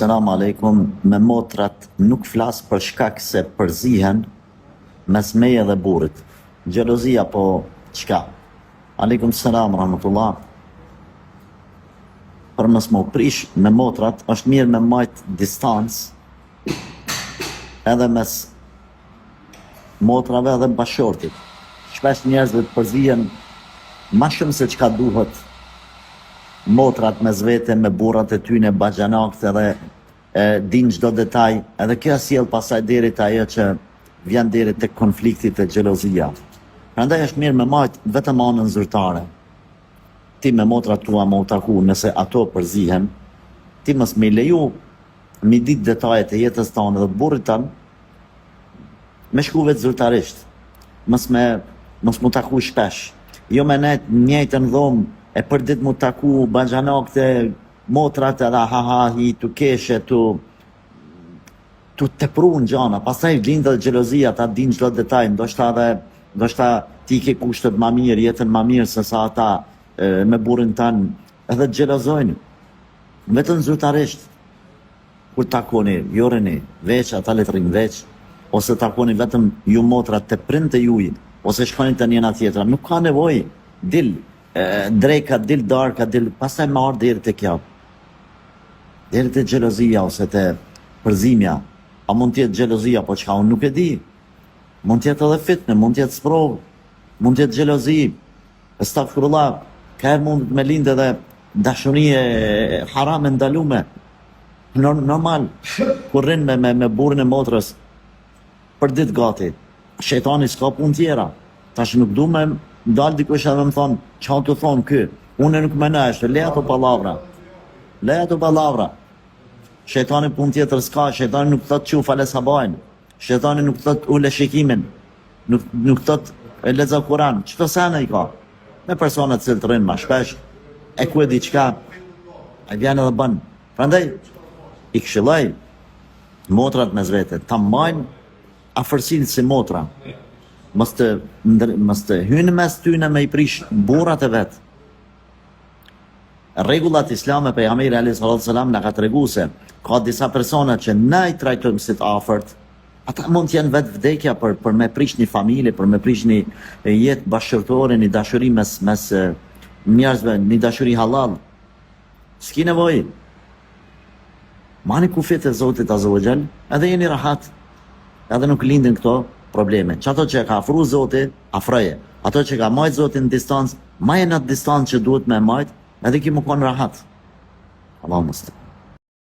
Selam alejkum, me motrat nuk flas për shkak se përzihen mes meje dhe burrit. Xhelozi apo çka? Alejkum selam rahmetullah. Për mos me u prish me motrat është mirë me majt distancë edhe mes motrave edhe bashkëshortit. Shpesh njerëzit përzihen ma shumë se çka duhet motrat mes vete me burrat e tyne, baxhanakët edhe e dinë çdo detaj, edhe kjo e sjell pastaj deri te ajo që vjen deri te konflikti te xhelozia. Prandaj është mirë me majt vetëm anën zyrtare. Ti me motrat tua me u taku nëse ato përzihen, ti mos me i leju me i ditë detajet e jetës tane dhe të burrit tënd, me shku veç zyrtarisht, mos me mos mu taku shpesh, jo me nejt në njëjtën dhomë e për ditë mu taku baxhanakët e motrat edhe ha ha hi tu kesh e tu tu tepru në gjana, pastaj lind edhe xhelozia, ata dinë çdo detaj, ndoshta edhe ndoshta ti ke kushtet ma mirë, jetën ma mirë se sa ata e, me burrin tënd, edhe të xhelozojnë. Vetëm zyrtarisht kur takoni, ju rrini veç, ata le të rrinë veç, ose takoni vetëm ju motrat te prindët e juj, ose shkoni te njëna tjetra, nuk ka nevojë, dil e, dreka, dil darka, dil, pastaj me ardhë deri te kjo. Deri te xhelozia ose te përzimja. A mund të jetë xhelozia apo çka unë nuk e di. Mund të jetë edhe fitne, mund të jetë sprovë, mund të jetë xhelozi. Estagfirullah, ka herë mund me lind edhe dashuri e haram e ndalume. Normal, kur rrin me, me, me burrin e motrës, për ditë gati, shejtani s'ka punë tjera. Tash nuk du me dal dikush edhe me thonë, ça tu thonë ky, unë nuk menoj ashtu, le ato pallavra. Le ato pallavra. Shejtani punë tjetër s'ka, shejtani nuk thotë çu fale sabajnë. Shejtani nuk thotë ule shikimin. Nuk nuk thot e lexo Kur'an, çto sene i ka. Me persona të cilët rrinë ma shpesh, e ku e di çka, e vjen edhe bën. Prandaj i këshilloj motrat mes vete, ta mbajnë afërsinë si motra. Mos të ndër, mos të hyjnë mes tyne me i prish burrat e vet. Rregullat islame pejgamberi alayhi salatu selam na ka tregu se ka disa persona që na i trajtojmë si të afërt, Ata mund të jenë vetë vdekja për për me prish një familje, për me prish një jetë bashkëshortore, një dashuri mes mes njerëzve, një dashuri hallall. S'ki nevojë. Mani kufijtë e Zotit Azza wa Jall, edhe jeni rahat. Edhe nuk lindin këto probleme. Qato që e ka afru Zoti, afroje. Ato që ka majt Zoti në distancë, maje në atë distancë që duhet me majt, edhe ki me konë rahat. Allahu musta'an.